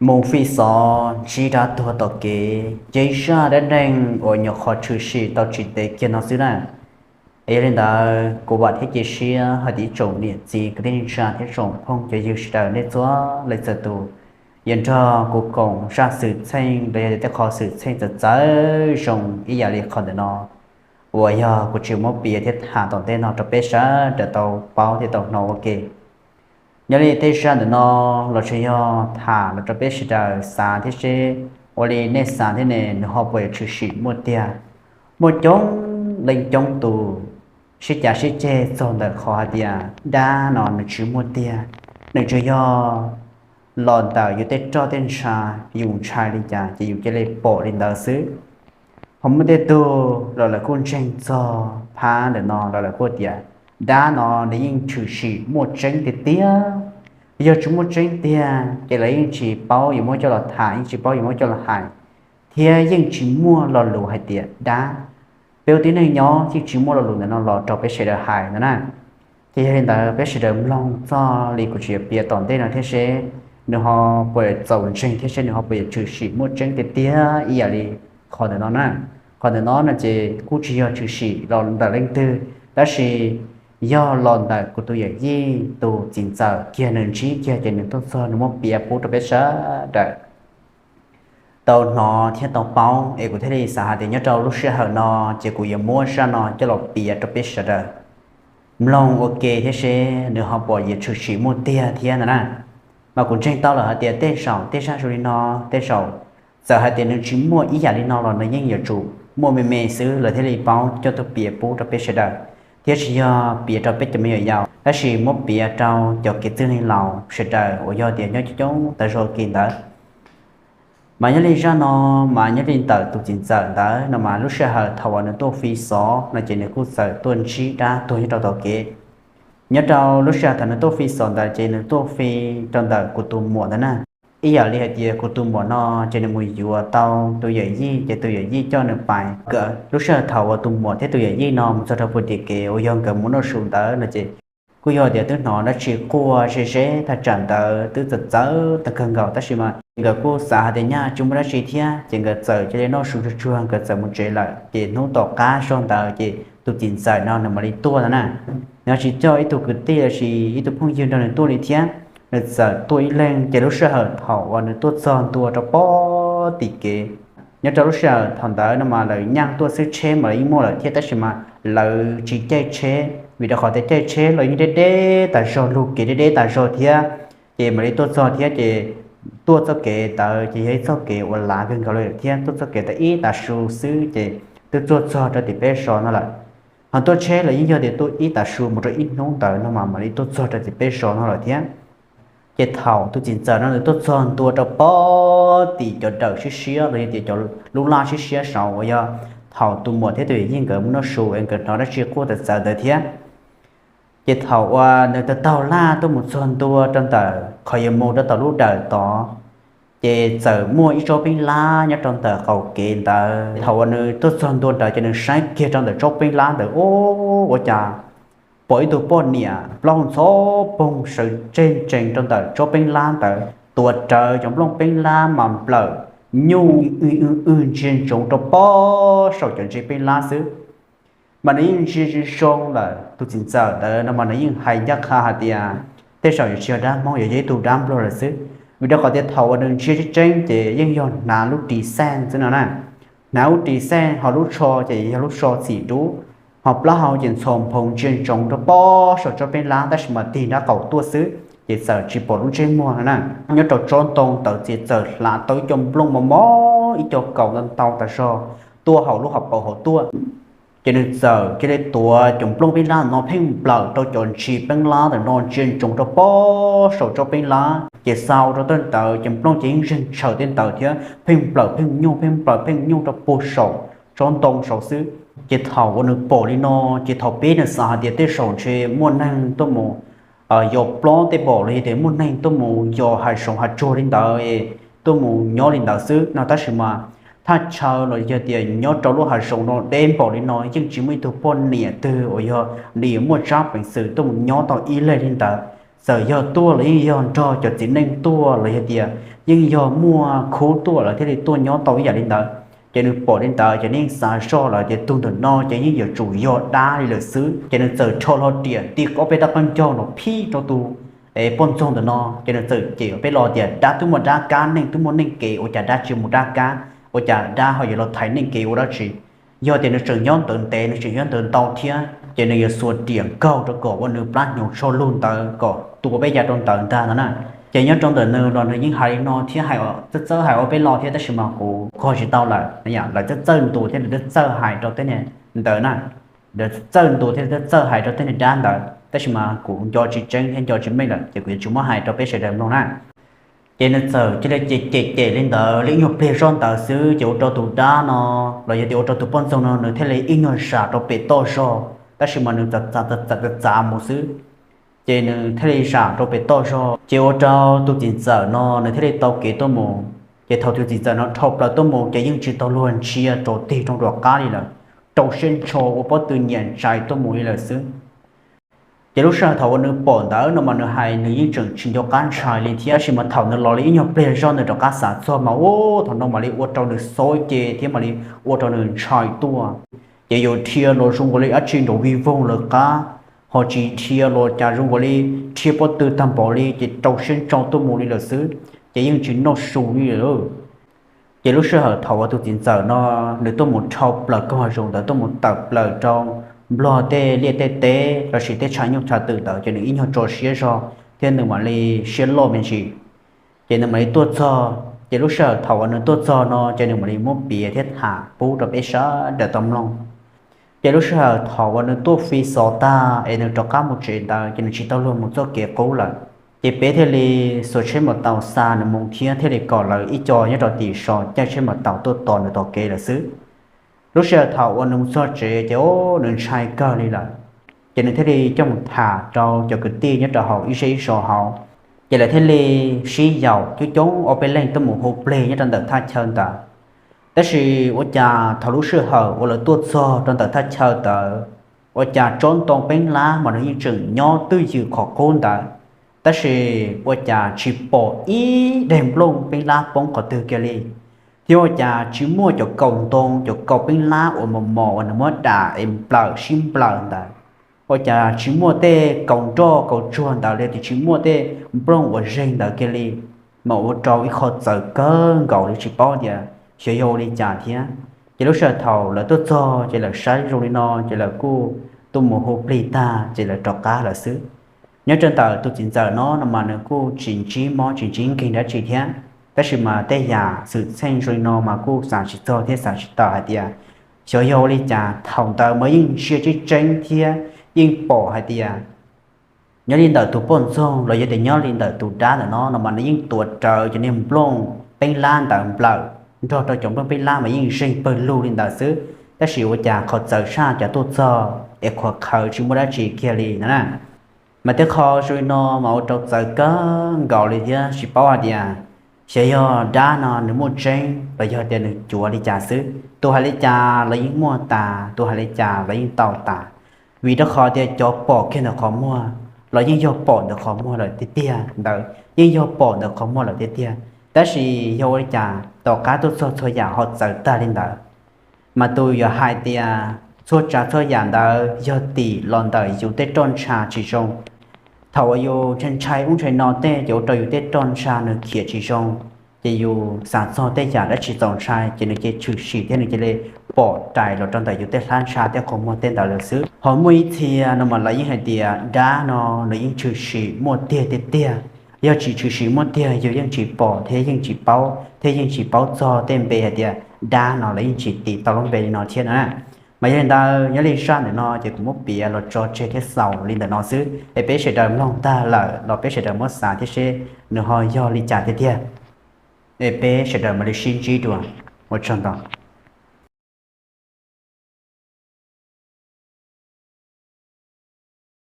Mus fi xov ntsib dab tuag tom kev, ces zaj dab neeg uas nyuam qhuav tshwm sim tau tsis ntev kiag no xwb na. Es yog li ntawd kuv vam thiab cia siab hais tias ib tsoom niam txiv kwv tij neej tsa thiab tsoom phooj cov ywg sawv daws nej txhua leej txhua tus yuav nrog kuv koom zaj xwm txheej los yog tias tej qhov xwm txheej txawv txawv zoo ib yam li qhov ntawm no uas yog kuv tseem muab piav thiab tham tom ntej no rau peb sawv daws tau paub thiab tau hnov ua ke. Nyob li tej zaj ntawm no los tsuas yog tham los rau peb sawv daws xav thiab seb ua li nej xav thiab ne, nws ho puas yuav tshwm sim muaj tiag. Muaj coob leej coob tus sib cav sib ceg txog ntawm qhov hais tias dab no nws tsis muaj tiag, nws tsuas yog los ntawm yus tej roj tej ntsha, yus ntshai li cas ces yus cia li pom li ntawd xwb. Ho muaj tej tug los lawv kuj ntseeg txog phab ntawm no los lawv kuj tias dab no nws yeej tshwm sim muaj tseeb tiag tiag. Yog tsis muaj tseeb tiag ces lawv yeej tsis paub yuav muab coj los tham, yeej tsis paub yuav muab coj los hais, thiab yeej tsis muaj lo lus hais tias dab. Peb ua tib neeg nyob yeej tsis muaj lo lus ntawm no los rau peb sawv daws hais no na. Ces yog li ntawd peb sawv daws mloog txog li kuv tseem yuav piav tom ntej no thiab seb nws ho puas txaus ntseeg thiab seb nws ho puas yuav tshwm sim muaj tseeb tiag tiag ib yam li qhov ntawm no na. Qhov ntawm no no ces kuj tsis yog tshwm sim los ntawm leej twg, tab sis yog los ntawm kuv tus yawm yij tus txiv ntxawm kiag, nws ntsib kiag ces nws tuaj txog nws muab piav pub rau peb sawv daws tau hnov thiab tau paub. Es kuv thiaj li xav hais tias nyob rau lub sij hawm no ces kuv yuav muab zaj no coj los piav rau peb sawv daws mloog ua ke thiab seb nws ho puas yuav tshwm sim muaj tiag thiab no na. Mas kuv ntseeg tau lawm hais tias tej zaum tej zaj zoo li no, tej zaum txawm hais tias nws tsis muaj ib yam li no los nws yeej yuav tsum muaj me me xwb lawv thiaj li paub coj tuaj piav pub rau peb sawv daws, thiab tsis yog piav rau peb cov me nyuam yaus tab sis muab piav rau cov kev txwj neeg laus sawv daws uas yog tias nyob coob coob tas zog kev ntawd. Mas nyob li zaj no, mas nyob li ntawm tus txiv ntxawm ntawd no mas lub sij hawm thaum uas nws tuaj fi xov no ces nws kuj txawm tuaj ntsib dab tuag nyob rau tom kev. Nyob rau lub sij hawm thaum nws tuaj fi xov ntawd ces nws tuaj fi rau ntawm kuv tus muam ntawd na. Ib yam li hais tias kuv tus muam no ces nws mus yuav tau tus yawm yij ces tus yawm yij coj nws pais. Lub sij hawm thaum uas tus muam thiab tus yawm yij no mus txog rau puag tim kev uas yog nkawd mus noj su ntawd no ces kuj yog tias twb hnov dab tsi quaj ze ze thaj tsam ntawd twb txawv txawv tag kawg nkaus tab sis mas nkawd kuj xav hais tias nyaj tsis muaj dab tsi thiab ces nkawd txawm cia li noj su tsuag tsuag nkawd txawm mus tsev lawm. Ces hnub tom qab zog ntawd ces tus txiv ntxawm no nws mam li tuaj no na. Nws tsis coj ib tug kwv tij los sis ib tug phooj ywg nrog nws tuaj li thiab, nws txawm tuaj ib leeg. Ces lub sij hawm thaum uas nws tuaj txog ntua rau puag tim kev, nyob rau lub sij hawm thaum ntawd no mas lawv nyaj tuaj xwb, tsheb mas lawv yeej muaj lawm thiab tab sis mas lawv tsis caij tsheb vim rau qhov tias caij tsheb los yeej deb deb tas zog, lug kev deb deb tas zog thiab. Ces mam li tuaj txog thiab ces tuaj txoj kev ntawd ces yog ib txoj kev uas lav kawg nkaus li thiab, tuaj txoj kev ntawd ib tav su xwb ces twb tuaj txog rau tim peb zos no lawm. Ho tuaj tsheb los yeej yog tias tuaj ib tav su mus rau ib hnub ntawd no mas mam li tuaj txog rau tim peb zos no lawm thiab. Ces thaum tus txiv ntxawm no nws tuaj txog ntua rau puag tim cov dawm siab siab los yog tias cov lub laj siab siab saud uas yog thaum tus muam thiab tus yawm yij nkawd mus noj su es nkawd hnov dab tsi quaj txawv txawv ntawd thiab. Ces thaum uas nws taug taug laj tuaj mus txog ntua rau ntawm qhov yuav mus rau tom lub dawm tod, ces txawm muaj ib tsob peeb lab nyob rau ntawm qaum kev ntawd. Thaum uas nws tuaj txog ntua ntawd ces nws saib kiag rau ntawm tsob peeb lab ntawd, ub, ua cas pom ib tug poj niam plaub hau ntxhov poog sawv tseg ntsees rau ntawm tsob peeb lab ntawd, tuav rawv cov nplooj peeb lab mas nplawm nyuj w w w ntsia ntsoov rau puag saum cov ntsis peeb lab xwb. Mas nws yeej ntsia zoo zoo lawm, tus txiv ntxawm ntawd no mas nws yeej hais ncaj qha hais tias tej zaum yuav tsis yog dab Hmoob, yuav yog ib tug dab Nplog lawm xwb. Vim rau qhov tias thaum uas nws ntsia tseeb tseeb ces yeej yog hnav lub ris xaj xwb no na. Hnav lub ris xaj ho lub tsho ces yog lub tsho txim dub, ho plaub hau ces ntxhov poog ntsia ntsoov rau puag saum tsob peeb lab tab sis mas tig nraub qaum tuaj xwb ces txawm tsis pom lub ntsej muag no na. Nyob rau tsob ntoo ntawd ces txawm hlav tau ib co nplooj mos mos, ib co kaus ntau ntau tas zog tuaj hauv lub hauv paus hauv tuaj. Ces nws txawm cia li tuav cov nplooj peeb lab no pheej nplawm rau cov ntsis peeb lab ntawm no ntsia ntsoov rau puag saum tsob peeb lab. Ces xaus rau tej ntawd ces nplooj ces yeej zeeg tshaws tej ntawd thiab, pheej nplawm pheej nyuj, pheej nplawm pheej nyuj rau puag saum tsob ntoo saud xwb. Ces thaum uas nws pom li no, ces thaum pib nws xav hais tias tej zaum ntshe muaj neeg tuaj mus yos plob tej npaum los yog tias muaj neeg tuaj mus yos hav zoov hav tsuag li ntawd, tuaj mus nyob li ntawd xwb no, tab sis mas thaj chaw los yog tias nyob rau lub hav zoov no deb npaum li no yeej tsis muaj ib tug poj niam twg uas yog nws muaj tsab peev xwm tuaj mus nyob tau ib leeg li ntawd. Txawm yog tuaj los yeej yog nrog cov txiv neej tuaj los yog tias yeej yog muaj khub tuaj lawv thiaj li tuaj nyob tau ib yam li ntawd. Ces nws pom li ntawd ces nws yeej xav zoj lawm tias tus ntawm no ces yeej yuav tsum yog dab li lawm xwb. Ces nws txawm rho hlo riam ti ob peb rab qaub ncaug no phib rau tus poj ntxoog ntawm no, ces nws txawm cem ob peb lo tias dab twb muaj dab kab, neeg twb muaj neeg kev, ua cas dab tsis mus dab kab, ua cas dab ho yuav los thaiv neeg kev ua dab tsi? Yog tias nws tseem nyob ntawd ntev, nws tseem nyob ntawd ntau thiab ces nws yuav xuas riam nkaug rau kom ua nws plab hnyuv tsho lug ntawd kom tua peb yav rau ntawd ntag no na. Ces nyob rau ntawm nws los nws yeej hais li no thiab, hais txawj txawj hais ob peb lo thiab tab sis mas kuv qog tsis tau lawm. Lawv txawj txawj ntuas thiab lawv txawj txawj hais rau tej niag ntawd na, lawv txawj ntuas thiab lawv txawj txawj hais rau tej niag dab ntawd tab sis mas kuv nco tsis tseeb thiab nco tsis meej lawm ces kuv yuav tsis muab hais rau peb sawv daws mloog na. Ces nws txawm cia li cem cem cem li ntawd li ib nyuag pliag zoj ntawd xwb ces ua rau tus dab no los yog tias ua rau tus poj ntxoog no nws thiaj li ib nyuag zam rau pem toj zog, tab sis mas nws txav txav txav txav mus xwb. Ces nws thiaj li zam rau pem toj zog ces ua rau tus txiv ntxawm no nws thiaj li tau kev tuaj mus. Ces thaum tus txiv ntxawm no dhau plaws tuaj mus ces yeej tsis tau luag ntsia rau tig rau nram qab li lawm, rau siab ntso ua pob tw nyiam ntsais tuaj mus li lawm xwb. Ces lub sij hawm thaum uas nws pom ntawd no mas nws hais nws yeej tseem tsis nco qab ntshai li thiab, tab sis mas thaum nws los li ib nyuag pliag zog nws rov qab xav txog mas ua thaum no mam li ua rau nws xob ces thiab mam li ua rau nws ntshai tuaj. Ces yuav dhia los zoo nkaus li dab tsi nraum vij voog lawv qab, ho tsis dhia los cas zoo nkaus li rhiab pob tw tag npaum li ces rau siab ntso tuaj mus li lawm xwb, ces yeej tsis noj su li lawm. Ces lub sij hawm thaum uas tus txiv ntxawm no nws tuaj mus dhau plaws koog hav zoov ntawd tuaj mus tawm plaws rau Nplog tej liaj tej teb lossis tej tshav nyuj tshav twm ntawd ces nws ib nyuag tso siab zog thiab nws mam li siab loj me ntsis. Ces nws mam li tuaj txog, ces lub sij hawm thaum uas nws tuaj txog no ces nws mam li muab piav thiab tham pub rau peb sawv daws tau mloog. Ces lub sij hawm thaum uas nws tuaj fi xov tag es nws rov qab mus tsev ntawd ces nws tsis tau luag mus txoj kev qub lawm. Ces peb thiaj li xuas tsheb maus taus xa nws mus thiab thiaj li kom lawv ib co nyob rau tim so caij tsheb maus taus tuaj tos nws tom kev lawm xwb. Lub sij hawm thaum uas nws mus txog tsev ces nws ntshai kawg li lawm. Ces nws thiaj li coj mus tham rau cov kwv tij nyob rau hauv ib zej ib zos hauv. Ces lawv thiaj li sib yaum coob coob ob peb leeg tuaj mus hu plig nyob rau ntawm thaj chaw ntawd. Tab sis ua cas thaum lub sij hawm uas lawv tuaj txog rau ntawm thaj chaw ntawd, ua cas tsob ntoo peeb lab mas nws yeej tseem nyob twj ywm qhov qub ntawd, tab sis ua cas tsis pom ib daim nplooj peeb lab poob qhov twg kiag li. Thiab ua cas tsis muaj cov kaus ntoo cov kaus peeb lab uas mos mos uas nws muab dam es nplawm sib nplawm ntawd, ua cas tsis muaj tej kaus nroj kaus tsuag ntawd li, tsis muaj tej nplooj uas zeeg ntawd kiag li. Mas ua rau ib qho txawv kawg nkaus li tsis paub tias xyov yog ua li cas thiab. Ces lub sij hawm thaum lawv tuaj txog ces lawv saib zoo li no ces lawv kuj tuaj mus hu plig tag ces lawv rov qab lawm xwb. Nyob rau ntawm tus txiv ntxawm no no mas nws kuj tsis ntsib mob tsis ntsib nkeeg dab tsi thiab, tab sis mas tej yam xwm txheej zoo li no mas kuj xav tsis txog thiab xav tsis tawm hais tias xyov yog ua li cas. Thaum ntawd mas yeej ntsia tseeb tseeb thiab yeej pom hais tias nyob li ntawm tus poj ntxoog los yog tias nyob li ntawm tus dab ntawm no no mas nws yeej tuav rawv cov niag nplooj peeb lab ntawd nplawm, nrog rau cov nplooj peeb lab mas yeej zeeg pawg lug li ntawd xwb. Tab sis ua cas qhov txawv tshaj cas tuaj txog es qhuav qhawv tsis muaj dab tsi kiag li no na. Mas tej qho zoo li no mas ua rau txawv kawg nkaus li thiab tsis paub hais tias xyov yog dab no nws muaj tseeb los yog tias nws cuav li cas xwb. Tus hais li cas los yeej muaj tas, tus hais li cas los yeej tau tas. Vim rau qhov tias cov pom kiag ntawm qhov muag los yeej yog pom ntawm qhov muag lawm tiag tiag ntawd, yeej yog pom ntawm qhov muag lawm tiag tiag. Tab sis yog ua li cas tom qab tuaj txog txhua yam ho txawv tag li ntawd? Mas tus yuav hais tias txhua tsav txhua yam ntawd yog tim los ntawm yus tej roj ntsha tsis zoo. Thaum uas yus ntshai ntshai ub ntshai no tej ces ua rau yus tej roj ntsha nws khiav tsis zoo, ces yus xav txog tej yam dab tsi txaus ntshai ces nws cia tshwm sim thiab nws cia li pom rais los rau ntawm yus tej hlab ntsha tej qhov muag tej ntawd lawm xwb. Ho muaj ib txhia no mas lawv yeej hais tias dab no nws yeej tshwm sim muaj tiag tiag tiag. Yog tsis tshwm sim muaj tiag yus yeej tsis pom thiab yeej tsis paub thiab yeej tsis paub txog tej npe hais tias dab no lawv yeej tsis tis tau lub npe li no thiab na. Mas yog li ntawd nyob li zaj ntawm no ces kuv muab piav los tso tseg thiab xaus li ntawm no xwb es peb sawv daws mloog tag lawm los peb sawv daws muab xav thiab seb nws ho yog li cas tiag tiag. Es peb sawv daws mam li sib ntsib dua. Ua tsaug ntau.